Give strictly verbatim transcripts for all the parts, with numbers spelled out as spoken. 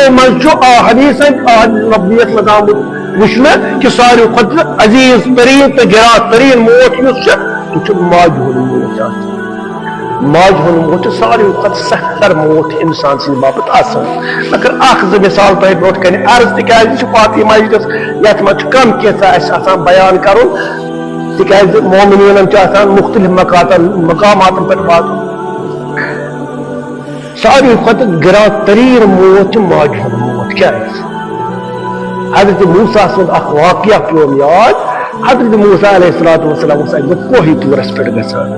منٛز چھُ احادیث، احادیث نبویت منٛز آمُت وٕچھنہٕ کہِ ساروی کھۄتہٕ عزیز تریٖن تہٕ گرا تریٖن موت یُس چھُ، سُہ چھُ ماجہِ ہُنٛد موت آسان۔ ماجہِ ہُنٛد موت چھُ ساروی کھۄتہٕ سخت تر موت اِنسان سٕنٛدِ باپتھ آسان۔ مےٚ کٔر اکھ زٕ مثال تۄہہِ برونٛٹھ کنہِ عرض، تِکیازِ یہِ چھُ پاپی مجلس، یتھ منٛز چھُ کم کینٛژھا اَسہِ آسان بیان کرُن، تِکیازِ مومنیٖنن چھُ آسان مُختٔلِف مقاتن، مقاماتن پٮ۪ٹھ واتُن۔ ساروی کھۄتہٕ گرا تریٖن موت چھِ ماجہِ ہُنٛد موت۔ کیٛازِ؟ حضرت موسیٰ سُنٛد اکھ واقعہ پیوٚم یاد۔ حضرت موسیٰ علیہ الصلوۃ والسلام اوس اکہِ دۄہ کوہہِ طورس پٮ۪ٹھ گژھان۔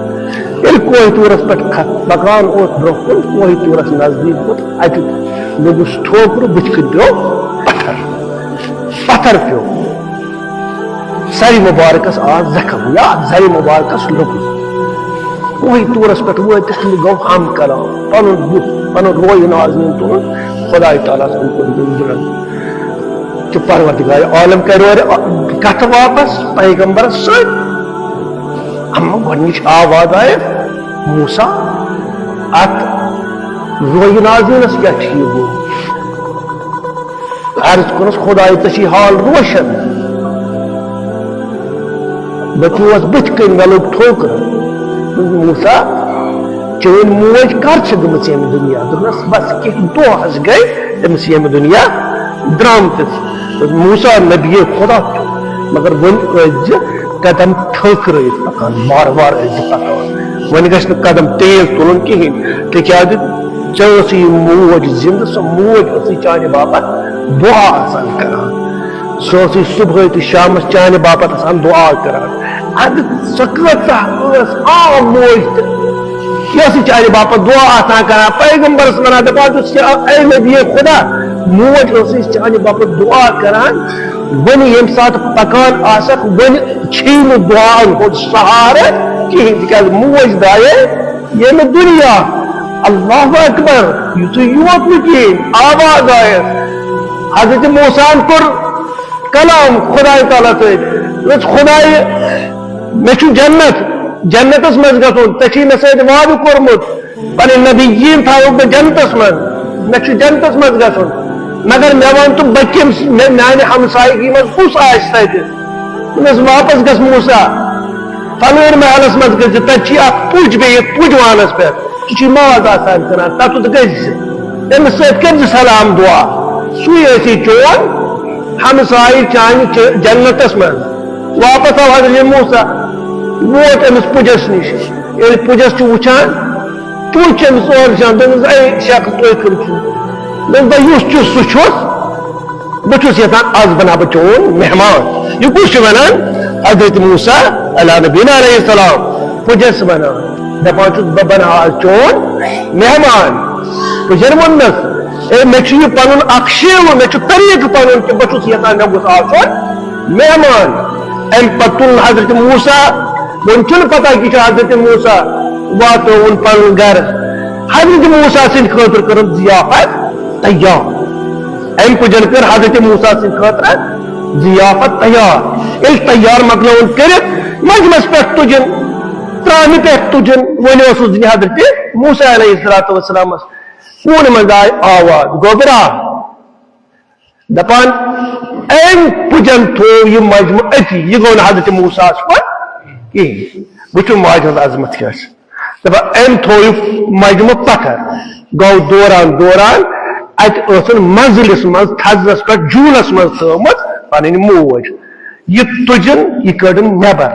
ییٚلہِ کوہہِ طورس پٮ۪ٹھ کھس-، پکان اوس برونٛہہ کُن، کوہہِ طورس نزدیٖک ووت، اتہِ لوٚگُس ٹھوکرٕ، بٕتھِ کِنۍ پیوٚو پتھر۔ پتھر پیوٚو۔ سرِ مبارکس آو زخم یا زرِ مبارکس لوٚگُن۔ کوہہِ طورس پٮ۪ٹھ وٲتِتھ تہٕ گوٚو ہم کلام، پنُن بُتھ، پنُن رویہِ نازنیٖن تُلُن خدایہِ تعالیٰ ہس کُن، کُن بُلند۔ تہٕ پروردگار عالم کرِ اورٕ کتھ واپس پیغمبرس سۭتۍ۔ اما گۄڈنِچ آواز آیہِ، موسیٰ، اتھ رویہِ نازنیٖنس کیٛاہ چھُ یہِ گوٚمُت؟ عرض کوٚرُس، خدایہِ، ژےٚ چھی حال روشن۔ بہٕ پیوس بٕتھِ کنۍ، مےٚ لوٚگ ٹھوکر۔ دوٚپُن، موسیٰ، چٲنۍ موج کر چھِ گٔمٕژ ییٚمہِ دُنیا؟ دوٚپنس، بس کینٛہہ دۄہ حظ گٔے أمِس ییٚمہِ دُنیا درامتِس۔ دوٚپُن، موسیٰ، نبی خدا چھُ، مگر وۄنۍ ٲسۍ زِ قدم ٹھٔکرٲیِتھ پکان، وارٕ وارٕ ٲسۍ زِ پکان۔ وۄنۍ گژھِ نہٕ قدم تیز تُلُن کِہیٖنۍ، تِکیازِ ژےٚ ٲسٕے یہِ موج زِندٕ، سۄ موج ٲسٕے چانہِ باپتھ دُعا آسان کران۔ سۄ ٲسٕے صبحٲے تہٕ شامس چانہِ باپتھ آسان دُعا کران۔ ادٕ سۄ کۭژاہ ٲس عام موج تہٕ یہِ ٲسٕے چانہِ باپتھ دُعا آسان کران، پیغمبرس ونان، دپان چھُس، "اے نبی خدا، موج ٲسٕے چانہِ باپتھ دُعا کران، وۄنۍ ییٚمہِ ساتہٕ پکان آسکھ، وۄنۍ چھُے نہٕ دُعاہن ہُنٛد سہارٕ کِہیٖنۍ، تِکیازِ موج درٛایے ییٚمہِ دُنیا۔" اللہ اکبر، یُتھُے یوت نہٕ کِہیٖنۍ، آواز آیس۔ حضرت موسیٰ ہن کوٚر کلام خدایہِ تعالیٰ سۭتۍ، دوٚپُس، خدایہِ، مےٚ چھُ جنت، جنتس منٛز گژھُن، ژےٚ چھُے مےٚ سۭتۍ وعدٕ کوٚرمُت، پنٕنۍ نبیٖن تھاوکھ بہٕ جنتس منٛز، مےٚ چھُ جنتس منٛز گژھُن، مگر مےٚ وَن تہٕ بہٕ کٔمِس، مےٚ، میانہِ ہمسایگی منٛز کُس آسہِ تتہِ؟ دوٚپمَس، واپس گژھ موسیٰ، فلٲنۍ محلس منٛز گٔژھۍ زِ، تتہِ چھِ اکھ پُج، بیٚیہِ پُج وانس پٮ۪ٹھ، سُہ چھُ ماز آسان کٕنان، تتُتھ گٔژھۍ زِ، تٔمِس سۭتۍ کٔرۍ زِ سلام دُعا، سُے ٲسی چون ہمسایہِ چانہِ چ-، جنتس منٛز۔ واپس آو حضرت موسیٰ، ووت أمِس پُجس نِش۔ ییٚلہِ پُجس چھُ وٕچھان، پُج چھُ أمِس اورٕ وٕچھان، دوٚپمَس، "اے شخص، تُہۍ کٕم چھِو؟" دوٚپُن، "بہٕ یُس چھُس، سُہ چھُس۔ بہٕ چھُس یژھان، از بناو بہٕ چون مہمان۔" یہِ کُس چھُ ونان؟ حضرت موسیٰ علیٰ نبینا علیہ السلام پُجس ونان، دپان چھُس، "بہٕ بناو از چون مہمان۔" پُجن ووٚننس، "اے، مےٚ چھُ یہِ پنُن اکھ شیوٕ، مےٚ چھُ طریٖقہٕ پنُن کہِ بہٕ چھُس یژھان مےٚ گوٚژھ آسُن مہمان۔" امہِ پتہٕ تُل حضرت موسیٰ، وۄنۍ چھُنہٕ پتہ کہِ چھُ حضرت موسیٰ واتنووُن پنُن گرٕ۔ حضرت موسیٰ سٕنٛدِ خٲطرٕ کٔرٕن ضیافت تیار۔ امہِ پُجن کٔر حضرت موسیٰ سٕنٛدِ خٲطرٕ ضیافت تیار۔ ییٚلہِ تیار مۄکلٲوٕن کٔرِتھ، مجمس پٮ۪ٹھ تُجِن، ترامہِ پٮ۪ٹھ تُجِن، وۄنۍ اوسُس دِنہِ حضرت موسیٰ علیہ الصلوۃ والسلامس فونہٕ منٛز آے آواز، گوٚبرا، دپان، أمۍ پُجن تھوو یہِ مجمہٕ أتی، یہِ گوٚو نہٕ حضرت موسیٰ ہس پتہٕ کِہیٖنۍ۔ وٕچھِو ماجہِ ہٕنٛز عظمت کیٛاہ چھِ۔ دپان، أمۍ تھوو یہِ مجمہٕ پتھر۔ گوٚو دوران دوران اَتہِ ٲسٕن منزلِس منٛز، تھزرس پٮ۪ٹھ جوٗلس منٛز تھٲومٕژ پنٕنۍ موج۔ یہِ تُجِن، یہِ کٔڈٕن نٮ۪بر،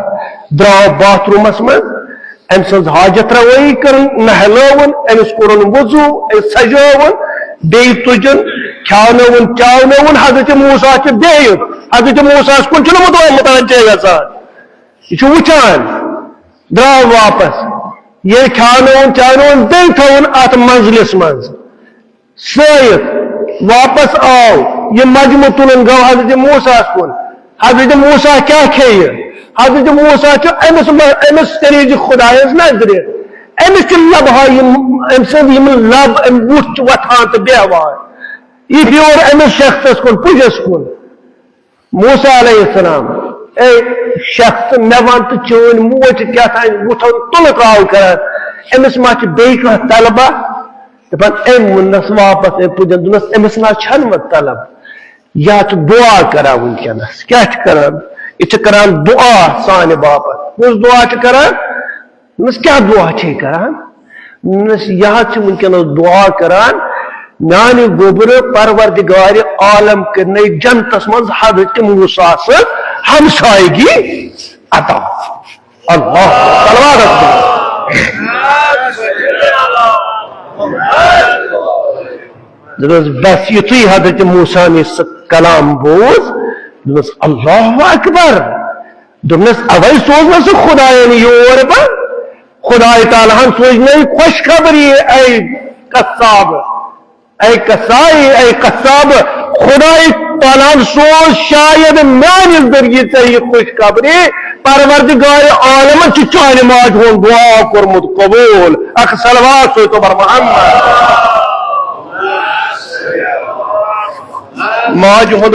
درٛاو باتھ روٗمس منٛز، أمۍ سٕنٛز حاجت روٲیی کٔرٕن، نہلٲوٕن، أمِس کوٚرُن وضوٗ، أمِس سجٲوٕن، بیٚیہِ تُجُن، کھیٛاونٲوٕن، چاونٲوٕن۔ حضرت موسیٰ چھُ بیٚہِتھ، حضرت موسیٰ ہس کُن چھُنہٕ مُتوجہ، مُتوجہ گژھان۔ یہِ چھُ وٕچھان، درٛاو واپس۔ ییٚلہِ کھیٛاونٲوٕن، چاونٲوٕن، بیٚیہِ تھٲوٕن اتھ منزلِس منٛز۔ سٲیِتھ واپس آو، یہِ مجمہٕ تُلُن گوٚو حضرت موسیٰ ہس کُن۔ حضرت موسیٰ کیٛاہ کھیٚیہِ؟ حضرت موسیٰ چھُ أمِس مہ-، أمِس کٔرِو زِ خدایس نظرِ۔ أمِس چھِ لبہٕ ہا یِم، أمۍ سٕنٛدۍ یِم لب، أمۍ وُٹھ چھِ وۄتھان تہٕ بیٚہوان۔ یہِ پھیوٗر أمِس شخصس کُن، پُجس کُن۔ موسیٰ علیہ السلام، اے شخص، مےٚ وَن تہٕ چٲنۍ موج چھِ کیٛاہ تام وُٹھن تُلہٕ ترٛاو کران۔ أمِس ما چھِ بیٚیہِ کانٛہہ طلبہ؟ دپان أمۍ ووٚننس واپس، أمۍ پُجن دوٚپنس، أمِس نہ چھنہٕ وۄنۍ طلب، یہِ ہا چھُ دُعا کران وٕنکیٚنس۔ کیٛاہ چھُ کران؟ یہِ چھُ کران دُعا سانہِ باپتھ۔ کُس دُعا چھُ کران؟ دوٚپنس، کیٛاہ دُعا چھے کران؟ دوٚپنس، یہِ ہا چھُ وٕنکیٚنس دُعا کران، میانہِ گوٚبرٕ، پروردگارِ عالم کٔرنَے جنتس منٛز حضرت موسیٰ سٕنٛز ہمسایگی عطا۔ اللہ، صلوات۔ دوٚپنس، بس یُتھُے حضرت موسیٰ نٕے سُہ کلام بوٗز، دوٚپنس، اللہ اکبر۔ دوٚپنس، اوے سوز نہ سُہ خداین یور بہٕ، خدای تعالیٰ ہن سوز نَے خوشخبری، A Kasab, A Qasai, A قصاب، خدای تعالیٰ ہن سوز شاید میانہِ ذٔریعہٕ ژےٚ یہِ خوشخبری، پروردگار عالمن چھُ چانہِ ماجہِ ہُنٛد دُعا کوٚرمُت قبوٗل۔ اکھ صلوات سوزتو بر محمد۔ ماجہِ ہُنٛد